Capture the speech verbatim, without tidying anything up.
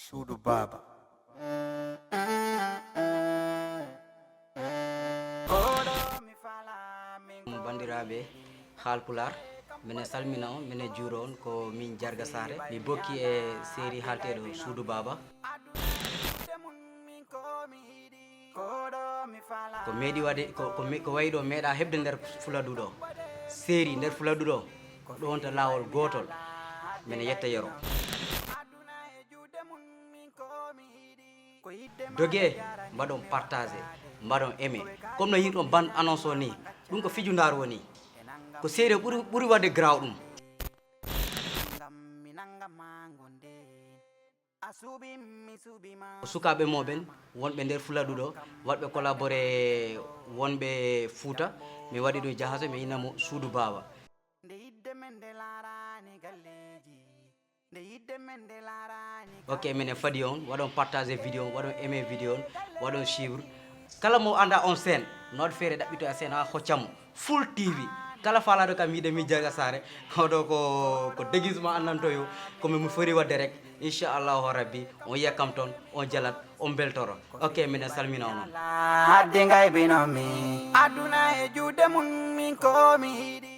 Suudu Baaba. Banndiraaɓe Haalpulaar, mene salmina on, mene juuro on. Ko min Jarga Saare, mi bokki e seeri haalteeɗo Suudu Baaba. Ko meeɗi waɗe ko ko me- ko wayi ɗo meeɗa heɓde nder Fuladu ɗo. Seeri nder Fuladu ɗo, ko ɗon to laawol gootol. Mene yetta yero. Doge, mbaɗon partage, mbaɗon aimé, comme no yirɗon ban annonce o ni. Ɗum ko fijundaaru woni. Ko seeri ɓuri ɓuri waɗde graw ɗum. Ko sukaaɓe mooɓen wonɓe nder Fuladu ɗo, waɗɓe collaboré wonɓe Fuuta. Mi waɗi ɗum jahaso, mi inna mo Suudu Baaba. Ok, minen fadi on, waɗon partage vidéo on, waɗon aimé vidéo on, waɗon suivre. Kala mo anda on chaîne, no waɗi feere ɗaɓɓito a chaîne ha hoccamo full T V. Kala falaɗo kam yiide mi Jarga Saare, oɗo ko ko déguisement annanto yo, ko mi fori waɗde rek. Inchallahu rabbi, on yiya kam toon, on jalat, on beltoro. Ok, minen salmina on. Hadde ngaybino mi. Aduna e juuɗe mum min ko mi yiɗi.